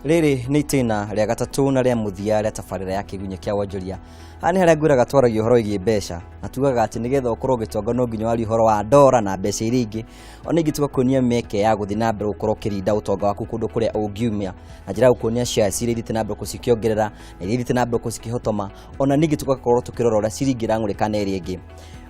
Rĩrĩ nĩ itĩna rĩa gatatũ na rĩa mũthia rĩa tabarĩra ya Kĩgunyĩ kĩa Wonjoria. Haha nĩ harĩa ngwĩraga twaragia ũhoro wĩgiĩ mbeca na tugaga atĩ nĩgetha ũkorwo ũgĩtonga no nginya warie ũhoro wa ndora na mbeca iria ingĩ. Ona ingĩ tũgakuonia mĩeke ya gũthiĩ na mbere gũkorwo ũkĩrinda ũtonga waku kũndũ kũrĩa ũngiumia na njĩra ya gũkuonia shares iria ithiĩte na mbere gũcikĩongerera na iria ithiĩte na mbere gũcikĩhotoma. Ona ningĩ tũgakorwo tũkĩrora ũrĩa ciringi ĩrang'ũrĩka na ĩrĩa ĩngĩ.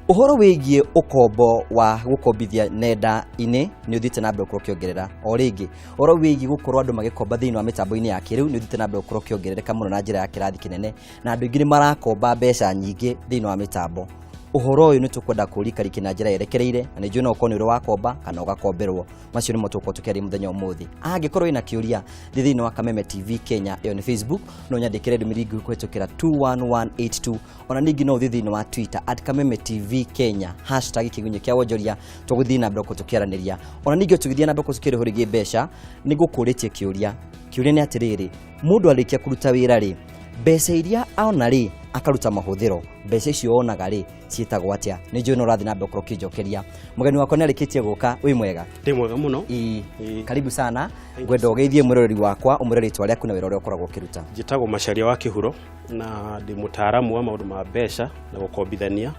Ũhoro wĩgiĩ ũkombo wa gũkombithia nenda-inĩ nĩ ũthiĩte na mbere gũkorwo ũkĩongerera. O rĩngĩ, ũhoro wĩgiĩ gũkorwo andũ magĩkomba thĩinĩ wa mĩtambo-inĩ ya kĩrĩu nĩ ũthiĩte na mbere gũkorwo ũkĩongerereka mũno na njĩra ya kĩrathi kĩnene, na andũ aingĩ nĩ marakomba mbeca nyingĩ thĩinĩ wa mĩtambo. Ũhoro ũyũ nĩ tũkwenda kũũrikarikia na njĩra yerekereire, na nĩ njũĩ no ũkorwo nĩ ũrĩ wakomba kana ũgakomberwo. Macio nĩmo tũgũkorwo tũkĩaria mũthenya ũmũthĩ. Angĩkorwo wĩna kĩũria, thiĩ thĩinĩ wa Kameme TV Kenya, ĩyo nĩ Facebook, no ũnyandĩkĩre ndũmĩrĩri nguhĩ kũhĩtũkĩra 21182. Ona ningĩ no ũthiĩ thĩinĩ wa Twitter @KamemeTV Kenya, hashtag Kĩgunyĩ kĩa Wonjoria, tũgũthiĩ na mbere tũkĩaranĩria. Ona ningĩ tũgĩthiĩ na mbere tũkĩaria ũhoro wĩgiĩ mbeca, nĩ ngũkũrĩtie kĩũria. Kĩũria nĩ atĩrĩrĩ, mũndũ arĩkia kũruta wĩra rĩ, mbeca iria ona rĩ, akaruta mahũthĩro, mbeca icio onaga rĩ, ciĩtagwo atĩa? Nĩ njũĩ no ũrathiĩ na mbere gũkorwo ũkĩnjokeria. Mũgeni wakwa nĩ arĩkĩtie gũka, wĩ mwega? Ndĩ mwega mũno. Ĩĩ. Karibu sana. Ngwenda ũgeithie mwĩroreri wakwa, ũmwĩre rĩtwa rĩaku na wĩra ũrĩa ũkoragwo ũkĩruta. Njĩtagwo Macharia wa Kĩhuro na ndĩ mũtaaramu wa maũndũ ma mbeca na gũkombithania,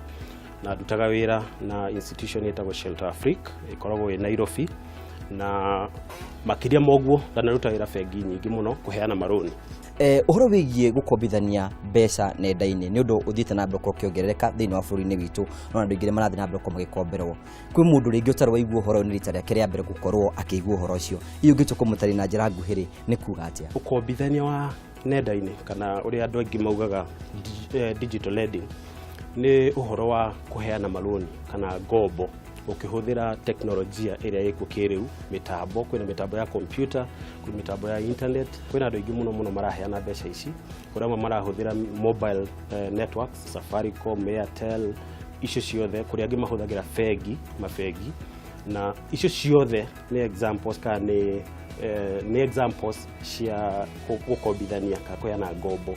na ndutaga wĩra na institution ĩtagwo Shelter Afrique, ĩkoragwo ĩ Nairobi, na makĩria ma ũguo ndanaruta wĩra bengi nyingĩ mũno kũheana marũni. Ũhoro wĩgiĩ gũkombithania mbeca nenda-inĩ nĩ ũndũ ũthiĩte na mbere gũkorwo ũkĩongerereka thĩinĩ wa bũrũri-inĩ witũ, no andũ aingĩ nĩ marathiĩ na mbere gũkorwo magĩkomberwo. Kwĩ mũndũ rĩngĩ ũtarĩ waigua ũhoro ũyũ, nĩ rita rĩake rĩa mbere gũkorwo akĩigua ũhoro ũcio, hihi ũngĩtua kũmũtarĩria na njĩra nguhĩ rĩ, nĩ kuga atĩa? Ũkombithania wa nenda-inĩ, kana ũrĩa andũ aingĩ maugaga digital lending, nĩ ũhoro wa kũheana marũni kana ngombo ũkĩhũthĩra teknolojia ĩrĩa ĩkuo kĩrĩu, mĩtambo, kwĩna mĩtambo ya computer, kwĩ mĩtambo ya internet, kwĩna andũ aingĩ mũno mũno maraheana mbeca ici. Kũrĩ amwe marahũthĩra mobile networks, Safaricom, Airtel, icio ciothe, kũrĩ angĩ mahũthagĩra bengi, mabengi, na icio ciothe nĩ examples kana nĩ examples cia gũkombithania kana kũheana ngombo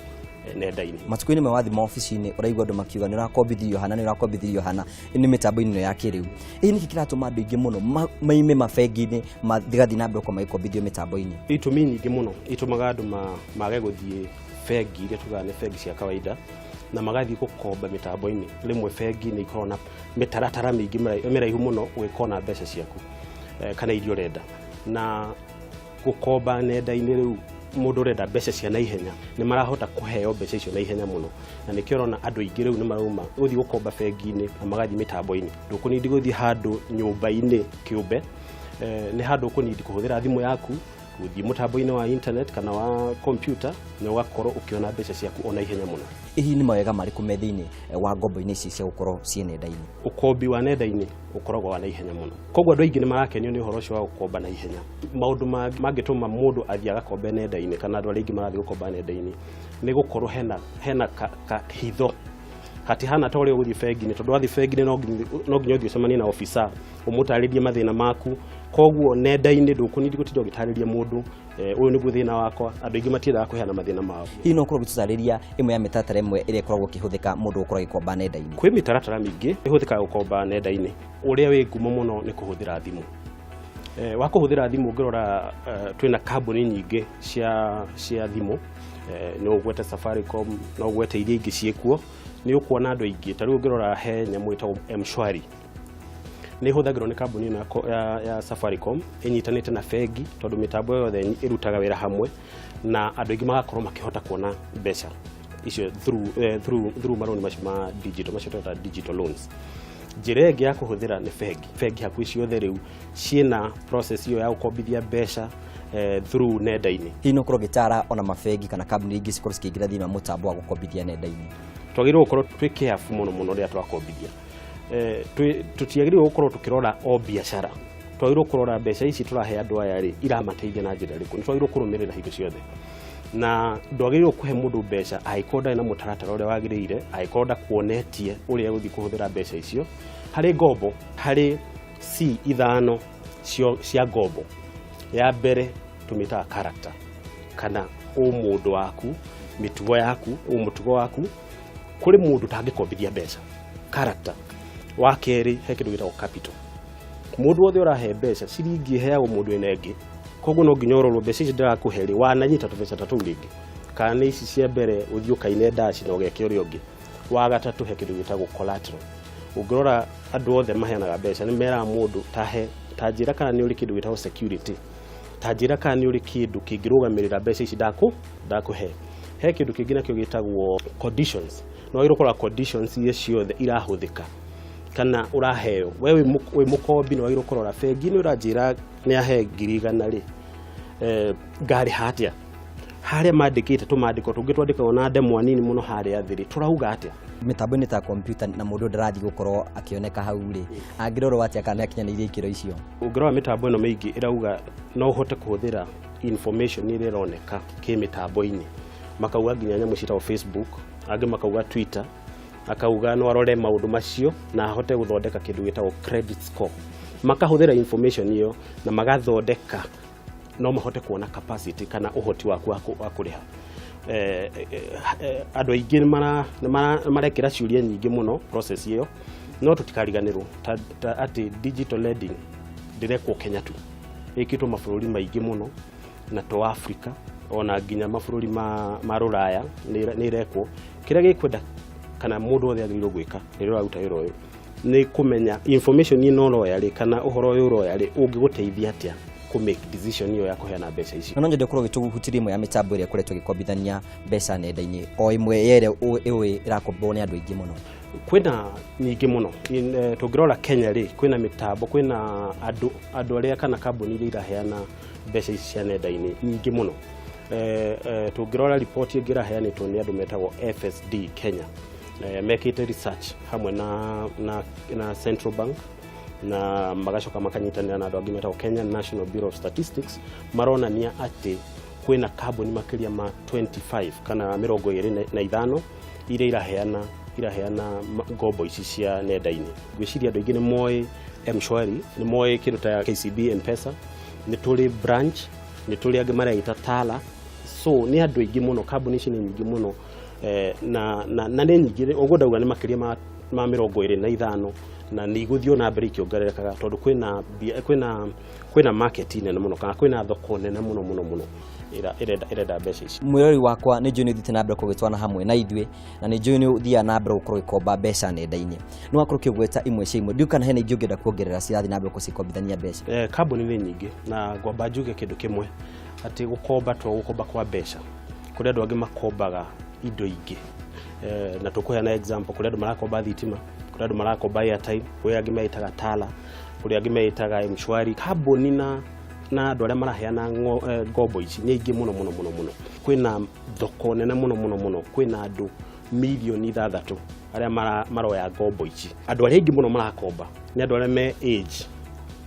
nenda-inĩ. Matukũ-inĩ maya wathiĩ maobici-inĩ ũraigua andũ makiuga nĩ ũrakombithirio hana, nĩ ũrakombithirio hana, nĩ mĩtambo-inĩ ĩno ya kĩrĩu. Ĩ nĩkĩ kĩratũma andũ aingĩ mũno maime mabengi-inĩ mathigathiĩ na mbere gũkorwo magĩkombithio mĩtambo-inĩ? Itũmi nyingĩ mũno itũmaga andũ mage gũthiĩ bengi iria tugaga nĩ bengi cia kawaida na magathiĩ gũkomba mĩtambo-inĩ. Rĩmwe bengi nĩ ikoragwo na mĩtaratara mĩingĩ mĩraihu mũno ũgĩkona mbeca ciaku kana iria ũrenda, na gũkomba nenda-inĩ rĩu mũndũ ũrenda mbeca cia naihenya nĩ marahota kũheo mbeca icio naihenya mũno, na nĩkĩo ũrona andũ aingĩ rĩu nĩ marauma gũthiĩ gũkomba bengi-inĩ na magathiĩ mĩtambo-inĩ. Ndũkũnindi gũthiĩ handũ nyũmba-inĩ kĩũmbe, nĩ handũ ũkũnindi kũhũthĩra thimũ yaku gũthiĩ mũtambo-inĩ wa internet kana wa computer na ũgakorwo ũkĩona mbeca ciaku o naihenya mũno. Hihi nĩ mawega marĩkũ me thĩinĩ wa ngombo-inĩ ici cia gũkorwo ciĩ nenda-inĩ? Ũkombi wa nenda-inĩ ũkoragwo wa naihenya mũno, koguo andũ aingĩ nĩ marakenio nĩ ũhoro ũcio wa gũkomba naihenya. Maũndũ mangĩtũma mũndũ athiĩ agakombe nenda-inĩ kana andũ arĩa aingĩ marathiĩ gũkomba nenda-inĩ nĩ gũkorwo hena kahitho, hatihana ta ũrĩa ũgũthiĩ bengi-inĩ, tondũ wathiĩ bengi-inĩ no nginya ũthiĩ ũcemanie na officer ũmũtarĩrie mathĩna maku. Koguo nenda-inĩ ndũkũnindi gũtinda ũgĩtarĩria mũndũ, ũyũ nĩguo thĩna wakwa. Andũ aingĩ matiendaga kũheana mathĩna mao. Hihi no ũkorwo ũgĩtũtarĩria ĩmwe ya mĩtaratara ĩmwe ĩrĩa ĩkoragwo ĩkĩhũthĩka mũndũ gũkorwo agĩkomba nenda-inĩ? Kwĩ mĩtaratara mĩingĩ ĩhũthĩkaga gũkomba nenda-inĩ. Ũrĩa wĩ ngumo mũno nĩ kũhũthĩra thimũ. Wa kũhũthĩra thimũ ũngĩrora, twĩna kambuni nyingĩ cia thimũ, no ũgwete Safaricom, no ũgwete iria ingĩ ciĩkuo, nĩ ũkuona andũ aingĩ. Ta rĩu ũngĩrora he nyamũ ĩtagwo M-Shwari, nĩ ĩhũthagĩrwo nĩ kambuni ĩno ya Safaricom ĩnyitanĩte na bengi, tondũ mĩtambo yothe ĩrutaga wĩra hamwe, na andũ aingĩ magakorwo makĩhota kuona mbeca icio through marũni macio ma digital, macio tweta digital loans. Njĩra ĩngĩ ya kũhũthĩra nĩ bengi. Bengi hakuhĩ ciothe rĩu ciĩna process ĩyo ya gũkombithia mbeca through nenda-inĩ. Hihi no ũkorwo ũgĩtara ona mabengi kana kambuni ingĩ cikorwo cikĩingĩra thĩinĩ wa mũtambo wa gũkombithia nenda-inĩ? Twagĩrĩirwo gũkorwo twĩ careful mũno mũno rĩrĩa twakombithia. Tũtiagĩrĩirwo gũkorwo tũkĩrora o biacara, twagĩrĩirwo kũrora mbeca ici tũrahe andũ aya rĩ, iramateithia na njĩra ĩrĩkũ. Nĩ twagĩrĩirwo kũrũmĩrĩra hingo ciothe, na ndwagĩrĩirwo kũhe mũndũ mbeca angĩkorwo ndarĩ na mũtaratara ũrĩa wagĩrĩire, angĩkorwo ndakuonetie ũrĩa egũthiĩ kũhũthĩra mbeca icio. Harĩ ngombo, harĩ C ithano cia ngombo. Ya mbere tũmĩtaga character, kana ũmũndũ waku, mĩtugo yaku, ũmũtugo waku. Kũrĩ mũndũ ũtangĩkombithia mbeca, character. Wa kerĩ, he kĩndũ gĩtagwo capital. Mũndũ wothe ũrahe mbeca, ciringi ĩheagwo mũndũ ĩna ĩngĩ. Koguo no nginya ũrorwo mbeca ici ndĩrakũhe rĩ, wananyita tũbeca ta tũu rĩngĩ, kana nĩ ici cia mbere ũthiĩ ũkaine ndaci na ũgeke ũrĩa ũngĩ. Wa gatatũ, he kĩndũ gĩtagwo collateral. Ũngĩrora andũ othe maheanaga mbeca nĩ meraga mũndũ tahe ta njĩra kana nĩ ũrĩ kĩndũ gĩtagwo security, ta njĩra kana nĩ ũrĩ kĩndũ kĩngĩrũgamĩrĩra mbeca ici ndakũhe. He kĩndũ kĩngĩ nakĩo gĩtagwo conditions. No wagĩrĩirwo kũrora conditions iria ciothe irahũthĩka kana ũraheo we wĩ mũkombi. Nĩ wagĩrĩirwo kũrora bengi nĩ ũranjĩra nĩ ahe 100,000 rĩ, ngarĩha atĩa? Harĩa mandĩkĩte tũmandĩko tũngĩ twandĩkagwo na ndemwa nini mũno harĩa thĩ rĩ, tũrauga atĩa? Mĩtambo-inĩ ta kompiuta na mũndũ ndarathiĩ gũkorwo akĩoneka hau rĩ, angĩrorwo atĩa kana nĩ akinyanĩirie ikĩro icio? Ũngĩrora mĩtambo ĩno mĩingĩ ĩrauga no ũhote kũhũthĩra information ĩrĩa ĩroneka kĩmĩtambo-inĩ. Makauga nginya nyamũ ciĩtagwo Facebook, angĩ makauga Twitter, akauga no arore maũndũ macio na ahote gũthondeka kĩndũ gĩtagwo credit score. Makahũthĩra information ĩyo na magathondeka no mahote kuona capacity kana ũhoti waku wa kũrĩha. Andũ aingĩ nĩ marekĩra ciũria nyingĩ mũno process ĩyo, no tũtikariganĩrwo ta atĩ digital lending ndĩrekwo Kenya tu, ĩkĩtwo mabũrũri maingĩ mũno na to Africa, ona nginya mabũrũri ma rũraya nĩ ĩrekwo. Kĩrĩa gĩkwenda kana mũndũ wothe agĩrĩirwo gwĩka rĩrĩa ũraruta wĩra ũyũ nĩ kũmenya information ĩno ũroya rĩ, kana ũhoro ũyũ ũroya rĩ, ũngĩgũteithia atĩa kũ make decision ĩyo ya kũheana mbeca icio. Na no nyende ũkorwo ũgĩtũhutĩria ĩmwe ya mĩtambo ĩrĩa ĩkoretwo ĩgĩkombithania mbeca nenda-inĩ, o ĩmwe ya ĩrĩa ĩũĩ ĩrakombwo nĩ andũ aingĩ mũno. Kwĩna nyingĩ mũno. Tũngĩrora Kenya rĩ, kwĩna mĩtambo, kwĩna andũ arĩa kana kambuni iria iraheana mbeca ici cia nenda-inĩ nyingĩ mũno. Tũngĩrora riboti ĩngĩ ĩraheanĩtwo nĩ andũ metagwo FSD Kenya, mekĩte research hamwe na Central Bank na magacoka makanyitanĩra na andũ angĩ metagwo Kenya National Bureau of Statistics, maronania atĩ kwĩna kambuni makĩria ma 25 kana 25 iria iraheana ngombo ici cia nenda-inĩ. Ngwĩciria andũ aingĩ nĩ moĩ M-Shwari, nĩ moĩ kĩndũ ta KCB M-Pesa, nĩ tũrĩ Branch, nĩ tũrĩ angĩ mareita Tala. So nĩ andũ aingĩ mũno, kambuni ici nĩ nyingĩ mũno, na nĩ nyingĩ ũguo ndauga nĩ makĩria ma 25, na nĩ igũthiĩ na mbere ikĩongererekaga tondũ kwĩna market nene mũno kana kwĩna thoko nene mũno mũno mũno ĩrenda mbeca ici. Mwĩrori wakwa, nĩ njũĩ nĩ ũthiĩte na mbere kũgĩtwana hamwe na ithuĩ, na nĩ njũĩ nĩ ũthiaga na mbere gũkorwo ũgĩkomba mbeca nenda-inĩ. Nĩ wakorwo ũkĩgweta imwe cia imwe, ndiũĩ kana hena ingĩ ũngĩenda kuongerera cirathiĩ na mbere gũcikombithania mbeca. Kambuni nĩ nyingĩ, na ngwamba njuge kĩndũ kĩmwe atĩ gũkomba to gũkomba kwa mbeca, kũrĩ andũ angĩ makombaga indo ingĩ, na tũkũheana example. Kũrĩ andũ marakomba thitima, kũrĩ andũ marakomba airtime, kũrĩ angĩ meitaga Tala, kũrĩ angĩ meitaga M-Shwari. Kambuni na andũ arĩa maraheana ngombo ici nĩ aingĩ mũno mũno mũno mũno. Kwĩna thoko nene mũno mũno mũno, kwĩna andũ mirioni 6 arĩa maroya ngombo ici. Andũ arĩa aingĩ mũno marakomba nĩ andũ arĩa me age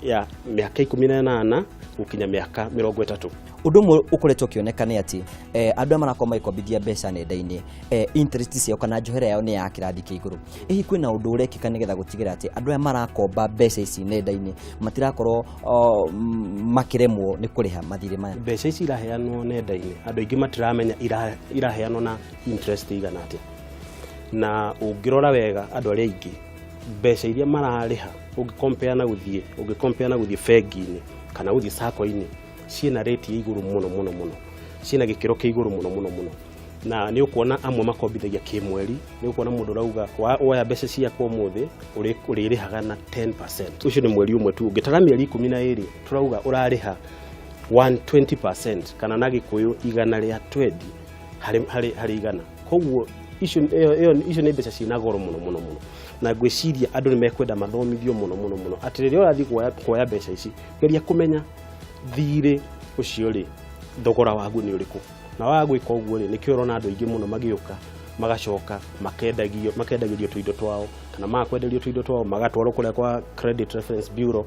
ya mĩaka 18 gũkinya mĩaka 30. Ũndũ ũmwe ũkoretwo ũkĩoneka nĩ atĩ andũ aya marakorwo magĩkombithia mbeca nenda-inĩ, interest ciao kana njohera yao nĩ ya kĩrathi kĩa igũrũ. Hihi kwĩna ũndũ ũrekĩka nĩgetha gũtigĩrĩra atĩ andũ aya marakomba mbeca ici nenda-inĩ matirakorwo makĩremwo nĩ kũrĩha mathirĩ maya? Mbeca ici iraheanwo nenda-inĩ, andũ aingĩ matiramenya iraheanwo na interest igana atĩa. Na ũngĩrora wega, andũ arĩa aingĩ mbeca iria mararĩha ũngĩ compare na gũthiĩ bengi-inĩ kana gũthiĩ sacco-inĩ, ciĩna rate ya igũrũ mũno mũno mũno, ciĩna gĩkĩro kĩa igũrũ mũno mũno mũno. Na nĩ ũkuona amwe makombithagia kĩmweri, nĩ ũkuona mũndũ ũrauga woya mbeca ciakwa ũmũthĩ ũrĩrĩhaga na 10%. Ũcio nĩ mweri ũmwe tu. Ũngĩtara mĩeri 12, tũrauga ũrarĩha 120%, kana na Gĩkũyũ 120 harĩ igana. Koguo icio nĩ mbeca ciĩna goro mũno mũno mũno, na ngwĩciria andũ nĩ mekwenda mathomithio mũno mũno mũno atĩ rĩrĩa ũrathiĩ kuoya mbeca ici, geria kũmenya thirĩ ũcio rĩ, thogora waguo nĩ ũrĩkũ. Na waga gwĩka ũguo rĩ, nĩkĩo ũrona andũ aingĩ mũno magĩũka magacoka makendagĩrio tũindo twao, kana magakwenderio tũindo twao, magatwarwo kũrĩa kwa Credit Reference Bureau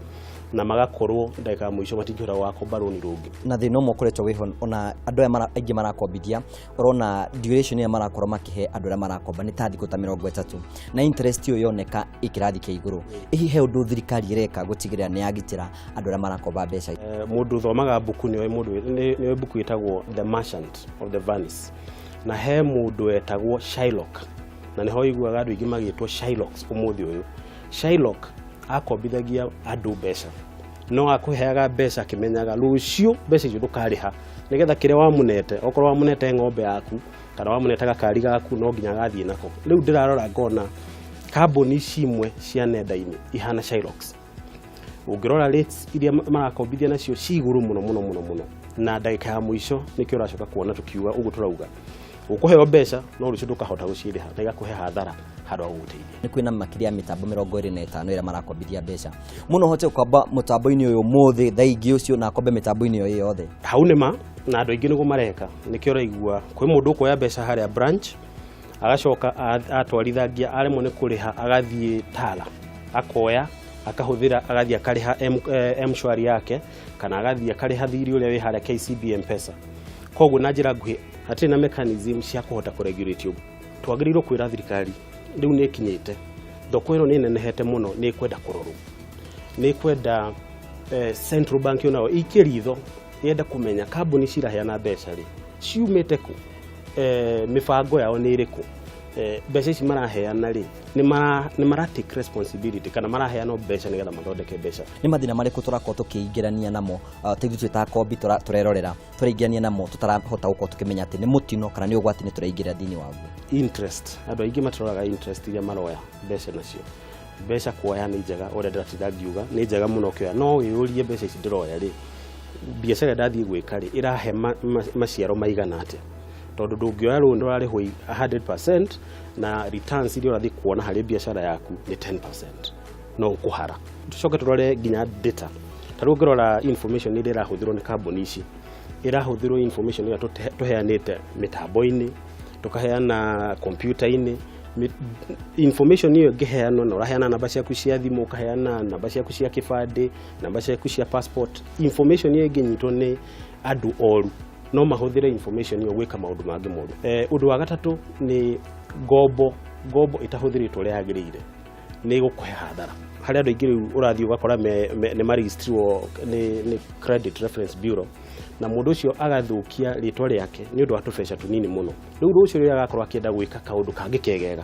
na magakorwo ndagĩka ya mũico matingĩhota gũgakomba rũni rũngĩ. Na thĩna ũmwe ũkoretwo wĩho, ona andũ aya aingĩ marakombithia, ũrona duration ĩrĩa marakorwo makĩhe andũ arĩa marakomba nĩ ta thikũ ta 30, na interest ĩyo yoneka ĩ kĩrathi kĩa igũrũ. Hihi he ũndũ thirikari ĩreka gũtigĩrĩra nĩ yagitĩra andũ arĩa marakomba mbeca? Mũndũ ũthomaga mbuku nĩoĩ mũndũ nĩoĩ mbuku ĩtagwo The Merchant of the Venice, na he mũndũ wetagwo Shylock, na nĩho ũiguaga andũ aingĩ magĩtwo Shylocks ũmũthĩ ũyũ. Shylock akombithagia andũ mbeca. No akũheaga mbeca akĩmenyaga rũciũ mbeca icio ndũkarĩha, nĩgetha kĩrĩa wamũnete, okorwo wamũnete ng'ombe yaku kana wamũnete gakari gaku, no nginya agathiĩ nako. Rĩu ndĩrarora ngona kambuni ici imwe cia nenda-inĩ ihana Shylocks, ũngĩrora rates iria marakombithia nacio ci igũrũ mũno mũno mũno mũno, na ndagĩka ya mũico nĩkĩo ũracoka kuona tũkiuga ũguo tũrauga ũkũheo mbeca no rũciũ ndũkahota gũcirĩha na igakũhe hathara handũ ha gũgũteithia. Nĩ kwĩna makĩria ya mĩtambo 25 ĩrĩa marakombithia mbeca mũno. Ũhote gũkomba mũtambo-inĩ ũyũ ũmũthĩ, thaa ingĩ ũcio na akombe mĩtambo-inĩ ĩyo yothe. Hau nĩ ma, na andũ aingĩ nĩguo mareka. Nĩkĩo ũraigua kwĩ mũndũ ũkuoya mbeca harĩa branch, agacoka atwarithangia, aremwo nĩ kũrĩha, agathiĩ Tala akoya, akahũthĩra, agathiĩ akarĩha M-Shwari yake, kana agathiĩ akarĩha thirĩ ũrĩa wĩ harĩa KCB M-Pesa. Koguo na njĩra nguhĩ, hatirĩ na mechanism cia kũhota kũregulate ũguo. Twagĩrĩirwo kwĩra thirikari rĩu nĩ ĩkinyĩte thoko ĩno nĩ ĩnenehete mũno, nĩ ĩkwenda kũrorwo, nĩ ĩkwenda central bank onayo ĩikie ritho, yenda kũmenya kambuni ciraheana mbeca rĩ ciumĩte kũ, mĩbango yao nĩ ĩrĩkũ, mbeca ici maraheana rĩ nĩ mara take responsibility kana maraheana o mbeca nĩgetha mathondeke mbeca. Nĩ mathĩna marĩkũ tũrakorwo tũkĩingĩrania namo, ta ithuĩ twĩ ta akombi tũrerorera, tũraingĩrania namo tũtarahota gũkorwo tũkĩmenya atĩ nĩ mũtino kana nĩ ũgwati nĩ tũraingĩra thĩinĩ waguo? Interest. Andũ aingĩ matiroraga interest iria maroya mbeca nacio. Mbeca kuoya nĩ njega, ũrĩa ndĩratinda ngiuga nĩ njega mũno ũkĩoya, no wĩyũrie mbeca ici ndĩroya rĩ, biacara ĩrĩa ndathiĩ gwĩka rĩ, ĩrahe maciaro maigana atĩa? Tondũ ndũngĩoya rũni ũrarĩhwo 100% na returns iria ũrathiĩ kuona harĩ biacara yaku nĩ 10%, no ũkũhara. Tũcoke tũrore nginya data. Ta rĩu ũngĩrora information ĩrĩa ĩrahũthĩrwo nĩ kambuni ici, ĩrahũthĩrwo information ĩrĩa tũheanĩte mĩtambo-inĩ, tũkaheana kompiuta-inĩ. Information ĩyo ĩngĩheanwo na ũraheana namba ciaku cia thimũ, ũkaheana namba ciaku cia kĩbandĩ, namba ciaku cia passport, information ĩyo ĩngĩnyitwo nĩ andũ oru, no mahũthĩre information ĩyo gwĩka maũndũ mangĩ moru. Ũndũ wa gatatũ nĩ ngombo. Ngombo ĩtahũthĩrĩtwo ũrĩa yagĩrĩire nĩ ĩgũkũhe hathara. Harĩ andũ aingĩ rĩu ũrathiĩ ũgakora nĩ maregistirirwo nĩ Credit Reference Bureau, na mũndũ ũcio agathũkia rĩtwa rĩake nĩ ũndũ wa tũbeca tũnini mũno. Rĩu rũciũ rĩrĩa agakorwo akĩenda gwĩka kaũndũ kangĩ kegega,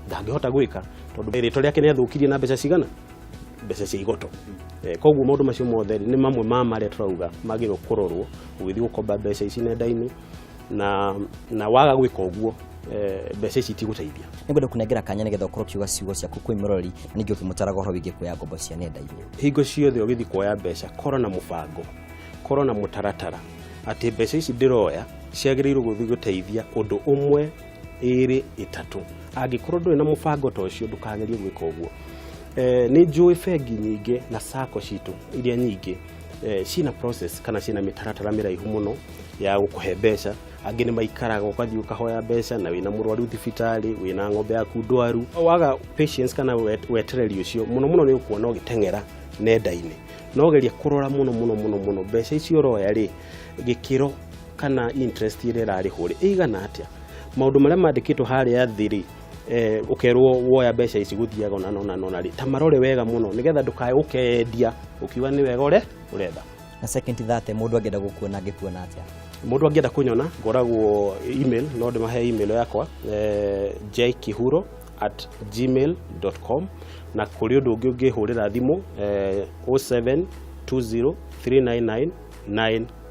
ndangĩhota gwĩka tondũ rĩtwa rĩake nĩ athũkirie na mbeca cigana, mbeca cia igoto. Koguo maũndũ macio mothe nĩ mamwe ma marĩa tũrauga magĩrĩirwo kũrorwo ũgĩthiĩ gũkomba mbeca ici nenda-inĩ, na waga gwĩka ũguo, mbeca ici itigũteithia. Nĩngwenda kũnengera kanya nĩgetha ũkorwo ũkiuga ciugo ciaku kwĩ mũrori, na ningĩ ũkĩmũtaraga ũhoro wĩgiĩ kuoya ngombo cia nenda-inĩ. Hingo ciothe ũgĩthiĩ kuoya mbeca, korwo na mũbango, korwo na mũtaratara atĩ mbeca ici ndĩroya ciagĩrĩirwo gũthiĩ gũteithia ũndũ ũmwe, ĩrĩ, ĩtatũ. Angĩkorwo ndũrĩ na mũbango ta ũcio, ndũkagerie gwĩka ũguo. Nĩ njũĩ bengi nyingĩ na sacco citũ iria nyingĩ ciĩna process kana ciĩna mĩtaratara mĩraihu mũno ya gũkũhe mbeca. Angĩ nĩ maikaraga ũgathiĩ ũkahoya mbeca na wĩna mũrwaru thibitarĩ, wĩna ng'ombe yaku ndwaru. Waga patience kana wetereri ũcio mũno mũno, nĩ ũkuona ũgĩteng'era nenda-inĩ. No geria kũrora mũno mũno mũno mũno mbeca icio ũroya rĩ, gĩkĩro kana interest ĩrĩa ĩrarĩhwo rĩ ĩigana atĩa, maũndũ marĩa mandĩkĩtwo harĩa thĩ rĩ, ũkerwo woya mbeca ici gũthiaga ona na ona rĩ, ta marore wega mũno nĩgetha ndũkae gũkendia ũkiuga nĩ wega ũre ũretha. Na second 30, mũndũ angĩenda gũkuona angĩkuona atĩa? Mũndũ angĩenda kũnyona, ngoragwo email, no ndĩmahe email yakwa, jkihuro@gmail.com, na kũrĩ ũndũ ũngĩ ũngĩhũrĩra thimũ 0720 399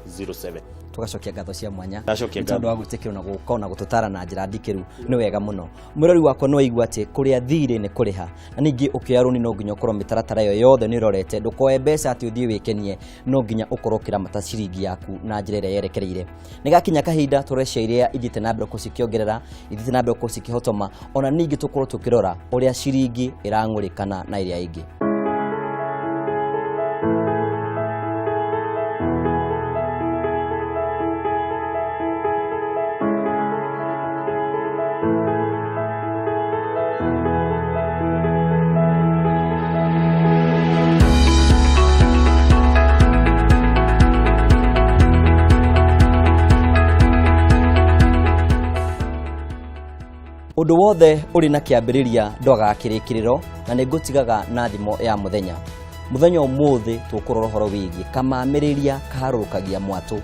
907. Tugacokia ngatho cia mwanya Ndacokia nĩ tondũ wa gwĩtĩkĩrwo na gũka na gũtũtara na njĩra ndikĩru. Nĩ wega mũno. Mũrori wakwa, nĩ waigua atĩ kũrĩa thirĩ nĩ kũrĩha, na ningĩ ũkĩoya rũni no nginya ũkorwo mĩtaratara ĩyo yothe nĩ ũrorete. Ndũkoe mbeca atĩ ũthiĩ wĩkenie, no nginya ũkorwo ũkĩramata ciringi yaku na njĩra ĩrĩa yerekereire. Nĩ gakinya kahinda tũrore cia iria ithiĩte na mbere gũcikĩongerera, ithiĩte na mbere gũcikĩhotoma, ona ningĩ tũkorwo tũkĩrora ũrĩa ciringi ĩrang'ũrĩkana na ĩrĩa ĩngĩ. Ũndũ wothe ũrĩ na kĩambĩrĩria ndwagaga kĩrĩkĩrĩro, na nĩ ngũtigaga na thimo ya mũthenya. Mũthenya ũmũthĩ tũkũrora ũhoro wĩgiĩ kamamĩrĩria kaharũrũkagia mwatũ.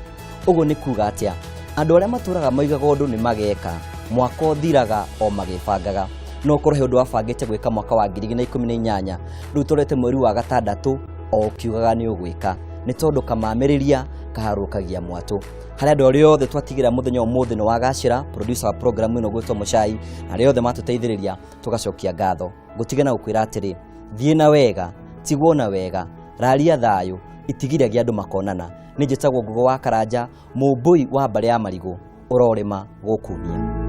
Ũguo nĩ kuga atĩa? Andũ arĩa matũraga moigaga ũndũ nĩ mageka, mwaka ũthiraga o magĩbangaga. No ũkorwo he ũndũ wabangĩte gwĩka mwaka wa 2018, rĩu tũrete mweri wa gatandatũ, O ũkiugaga nĩ ũgwĩka, nĩ tondũ kamamĩrĩria kaharũkagia mwatũ. Harĩ andũ arĩa othe twatigĩra mũthenya ũmũthĩ nĩ wagacĩra, producer wa program ĩno gwĩtwo Mũcai, na arĩa othe matũteithĩrĩria tũgacokia ngatho. Ngũtige na gũkwĩra atĩrĩ, thiĩ na wega, tigwo na wega, raria thayũ, itigiragia andũ makonana. Nĩ njĩtagwo Ngugo wa Karanja, mũmbũi wa mbarĩ ya marigũ, ũrorĩma gũkumia.